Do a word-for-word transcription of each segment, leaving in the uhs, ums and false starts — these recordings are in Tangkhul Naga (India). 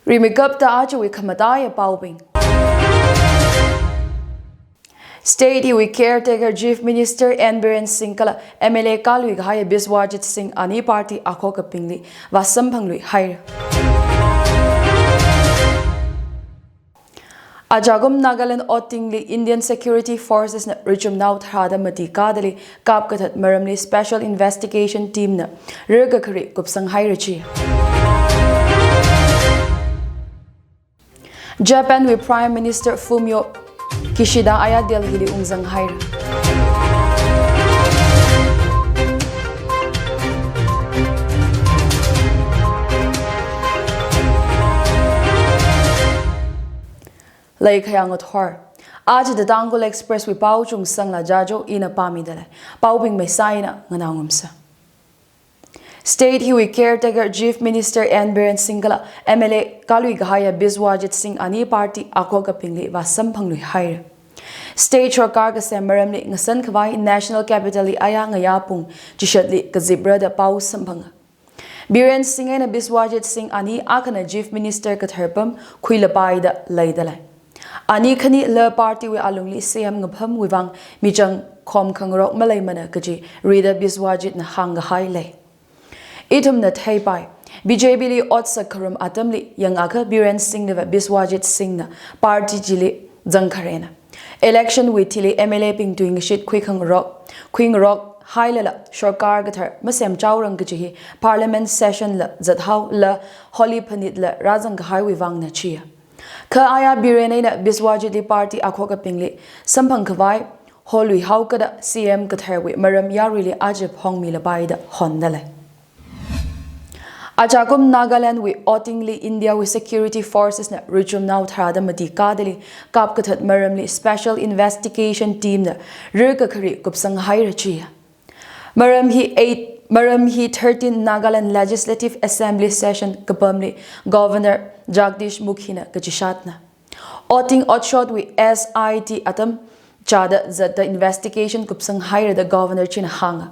Rimeikapta ajawui khamataiya paobing. State hiwui Caretaker Chief Minister N Biren Singh kala M L A kalui kahai Biswajit Singh ani party akhokabingli vāsamphangluihaira. Ajakum Nagaland otingli Indian Security Forces na richumnao tharāda mati kadali kapkathat maramli Special Investigation Team na rirkakhari kupsanghaira chi. Japan wui Prime Minister Fumio Kishida aya Delhi li ungzanghaira. Leikhayang athor. Aja The Tangkhul Express wui pao chungsangla jajo ina pāmidalei. Paobing maisā eina nganāngumsa. State hiwui Caretaker Chief Minister N Biren Singh kala M L A kalui kahaiya Biswajit Singh ani party akhokabingli vāsamphangluihaira. State sorkar kasem maramli ngasan khavai National Capital li aya ngayā pung chishatli kazipra da pao samphanga. Biren Singh eina Biswajit Singh ani akhana Chief Minister kathar pam khuilapai da leidalei. Ani khani la party wui alungli C M ngapham wuivang michang khomkhangarok maleimana kaji rida Biswajit na hāngkahai lei. Ithumna theipai, B J P li ot sākharum atamli yangakha Biren Singh liva Biswajit Singh na party chili zangkharena. Election wui thili M L A bing tuingashit khuikhangarok, khuingarok hailala sorkar kathar masemchaorang kaji hi Parliament session la zathaola holi phanitla rāzangkahaiwui vangna chiya. Kha aya Biren eina Biswajit li party akhokabingli samphang khavai holuihaokada C M katharwui maram yaruili aja phongmilapai da hondalei. Ajakum Nagaland wui otingli India wui Security Forces na richumnao tharāda mati kadali kapkathat maramli Special Investigation Team na rirkakhari kupsanghaira chi. Maram hi eight, maram hi thirteen Nagaland Legislative Assembly session kapamli Governor Jagdish Mukhi na kachishatna. Oting otshot wui S I T atam chāda zatda investigation kupsanghaira da Governor china hānga.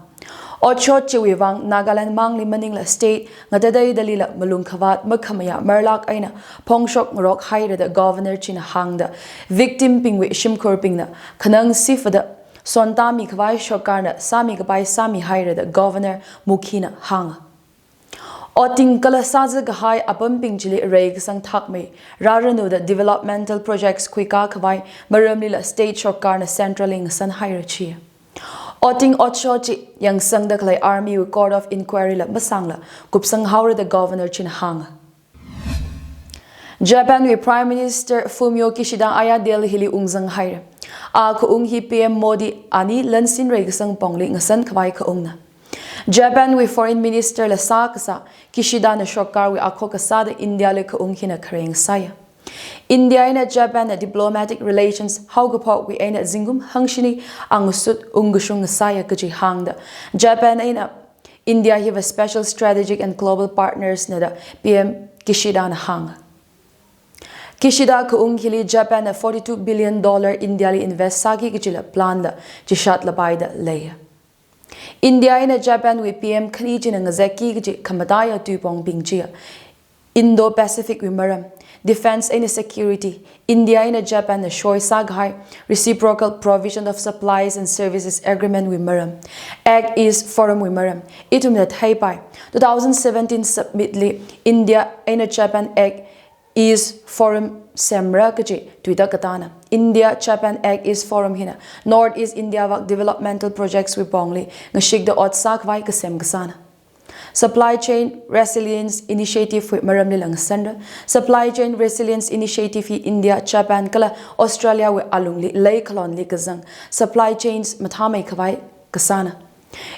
Otshot chiwui vang Nagaland mangli maningla state ngatateidalila malung khavāt makhamayā marlak eina phongshok ngarok haira da Governor china hāngda victim bingwui shimkhurbingna khanang sifada sontāmi khavai sorkarna sāmikapai sāmihaira da Governor Mukhi na hānga. Oting kala sāza kahai apambing chili reikasang thakmei rāranu da developmental projects khuikā khavai maramlila state sorkarna central li ngasanhaira chi. Oting otshot chi yangsangda khalei army wui court of inquiry la masangla kupsanghaora da Governor china hānga. Japan wui Prime Minister Fumio Kishida aya Delhi li ungzanghaira. A khaung hi P M Modi ani lansin reikasang pongli ngasan khavai khaungna. Japan wui Foreign Minister la sākasā Kishida na sorkarwui akhok kasāda India li khaung hina khareng sāya. India eina Japan na diplomatic relations haokaphokwui eina zingkum hangshini angusut ungkashung ngasāya kaji hāngda Japan eina India hiva special strategic and global partners na da P M Kishida na hānga. Kishida khaung hili Japan na forty-two billion dollar India li invest sāki kajila plan da chishatlapai da leiya. India eina Japan wui P M khani china ngazekki kaji khamataiya tuipongbing chiya Indo-Pacific wui maram, defense eina security, India eina Japan na shoi sākahai Reciprocal Provision of Supplies and Services Agreement wui maram, Act East Forum wui maram, ithumna theipai, two thousand seventeen summit li India eina Japan Act East Forum semra kaji tuida katāna. India Japan Act East Forum hina North East India vak developmental projects wui pongli ngashikda ot sākhavai kasem kasāna. Supply Chain Resilience Initiative wui maramlila ngasanra. Supply Chain Resilience Initiative hi India, Japan kala Australia wui alungli leikhalonli kazang supply chains mathāmei khavai kasāna.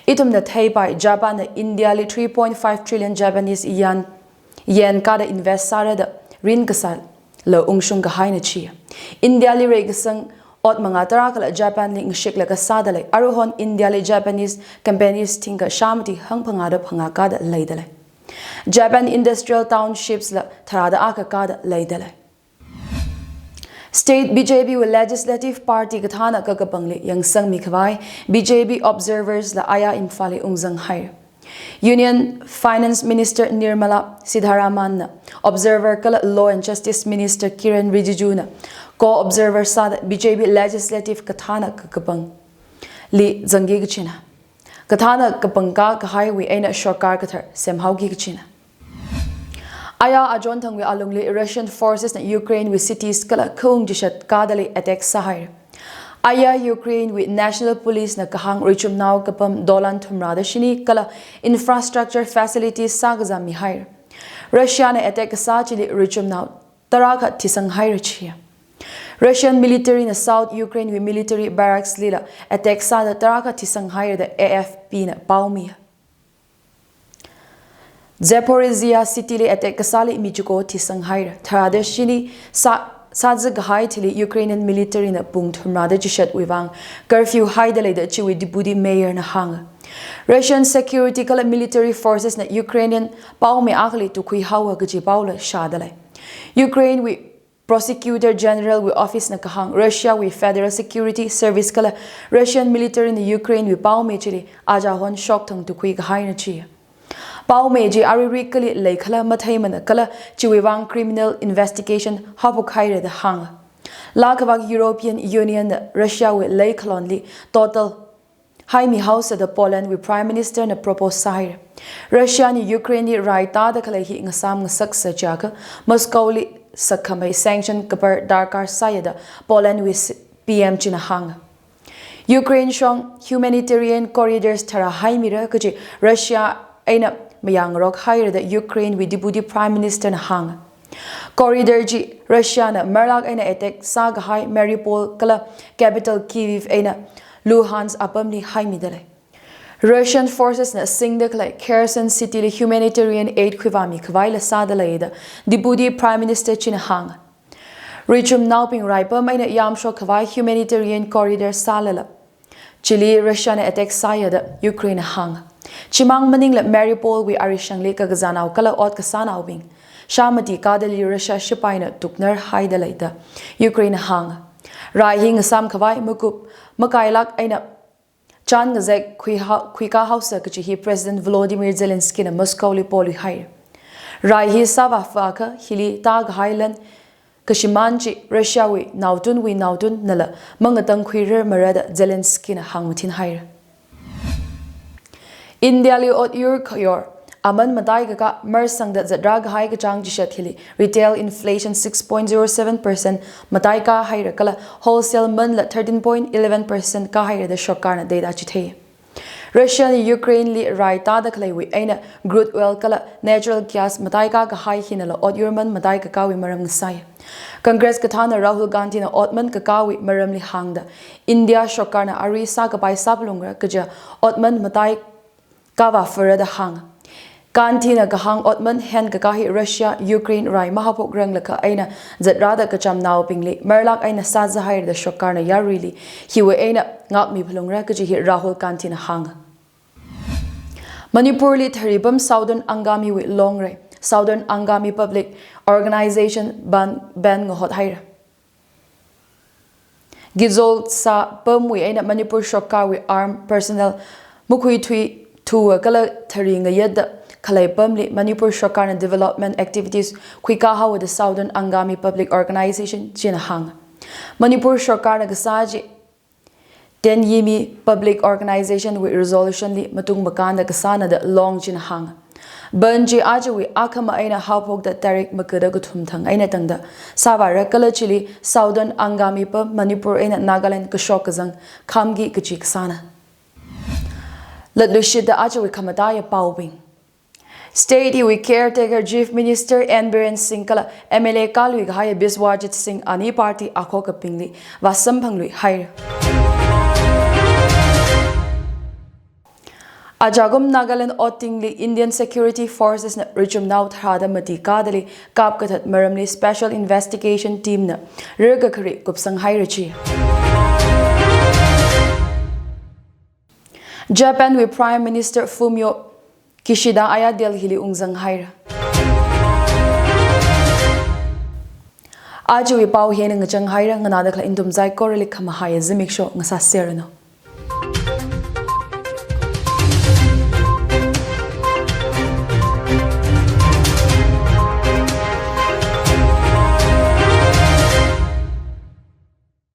Ithumna theipai Japan na India li three point five trillion Japanese yen, yen kada invest sāra da rin kasāla ungshung kahaina chi. India li reikasang ot mangā tarā kala Japan li ngashiklaga sādalei. Aruihon India li Japanese companies thingkha shāmati hangphangāda phangā kada leidalei. Japan industrial townships la tharāda akha kada leidalei. State B J P wui legislative party kathāna kakapangli yangsangmi khavai B J P observers la aya Imphal li ungzanghai. Union Finance Minister Nirmala Sitharaman na, Observer kala Law and Justice Minister Kiren Rijiju na co-observer sāda B J P Legislative kathānna kapangli zangki kachina. Kathānna kapangkā kahaiwui eina sorkar kathar semhaoki kachina. Aya ajon thangwui alungli Russian forces na Ukraine wui cities kala khaung chishat kadali attack sāhaira. Aya Ukraine wui National Police na kahāng richumnao kapam dolan thumrada shini kala infrastructure facilities sākazā mihaira. Russia na attack kasā chili richumnao tarākha thisanghaira chiya. Russian military na South Ukraine wui military barracks lila attack sāda tarākha thisanghaira da A F P na paomiya. Zaporizhia city li attack kasāli mi chiko thisanghaira. Tharāda shini sā, sāzā kahai thili Ukrainian military na pung thumrada chishatwui vang curfew haida leida chiwui deputy mayor na hānga. Russian security kala military forces na Ukrainian paomi akhali tukhui haowa kaji paola shāda lei. Ukraine wui Prosecutor General wui office na kahāng Russia wui Federal Security Service kala Russian military na Ukraine wui paomi chili aja hon shokthang tukhui kahaina chiya. Paomi chi aririkali leikhala matheimana kala chiwui vang criminal investigation haophok haira da hānga. Laa kavak European Union na Russia wui leikhalonli total haimi haosa da Poland wui Prime Minister na propose sāhaira. Russia na Ukraine li rai tāda khalei hi ngasām ngasaksa chiakha Moscow li sakkhamei sanction kapar darkar sāya da Poland wui s-, P M china hānga. Ukraine shong humanitarian corridors tharā haimira kaji Russia eina mayāngarok haira da Ukraine wui Deputy Prime Minister na hānga. Corridor chi Russia na marlak eina attack sākahai Mariupol kala capital Kyiv eina Luhansk apamli haimida lei. Russian forces na singda khalei Kherson city li humanitarian aid khuivāmi khavaila sāda lei da Deputy Prime Minister china hānga. Richumnaobing raipam eina yamshok khavai humanitarian corridor sālala chili Russia na attack sāya da Ukraine na hānga. Chimang maningla Mariupol wui arishangli kakazānao kala ot kasānaobing shā mati kadali Russia shipaina tuknar haida lei da Ukraine na hānga. Rai hi ngasām khavai makup makailak eina chān ngazek khui ha-, khuikā haosa kaji hi President Volodymyr Zelensky na Moscow li poluihaira. Rai hi sāvā fākha hili tākahai lan kashimān chi Russia wui naotunwui naotunnala mangatang khuirar mara da Zelensky na hāngmathin haira. India li otyur khayor aman mataikakā marsangda zatrā kahai kachāng chishat hili retail inflation six point zero seven percent mataikā haira kala wholesale manla thirteen point eleven percent kāhaira da sorkarna data chithei. Russia na Ukraine li rai tāda khaleiwui eina crude oil kala natural gas mataikā kahai hinala otyur man mataikakāwui maram ngasai. Congress kathānna Rahul Gandhi na otman kakāwui maramli hāngda India sorkarna ari sākapai sāphalungra kaja otman matai kavā fara da hānga. Gandhi na kahāng otman henkakā hi Russia Ukraine rai mahaophok ranglakha eina zatrāda kachamnaobingli marlak eina sāzahaira da sorkarna yaruili hiwui eina ngākmi phalungra kaji hi Rahul Gandhi na hānga. Manipur li tharipam Southern Angami wui longrei Southern Angami Public Organization ban, ban ngahothaira. Gizol sā pamwui eina Manipur sorkarwui armed personnel makhuithui thuwa kala thari ngayada khalei pamli Manipur sorkarna development activities khuikā haowa da Southern Angami Public Organization china hānga. Manipur sorkarna kasā chi Tenyimi Public Organization wui resolution li matung makānda kasāna da long china hānga. Ban chi ajawui akhama eina haophokda tarik makada kathum thang eina tangda sāvāra kala chili Southern Angami pam Manipur eina Nagaland kashok kazang khamki kachi kasāna. Latluishitda ajawui khamataiya paobing. State hiwui caretaker Chief Minister N Biren Singh kala M L A kalui kahai Biswajit Singh ani party akhokabingli vāsamphangluihaira. Ajakum Nagaland otingli Indian Security Forces na richumnao tharāda mati kadali kapkathat maramli Special Investigation Team na rirkakhari kupsanghaira chi. Japan wui Prime Minister Fumio Kishida aya Delhi li ungzanghaira. Ajawui pao hina ngachanghaira, nganāda khalei nathum saikorali khamahaiya zimiksho ngasāserranu.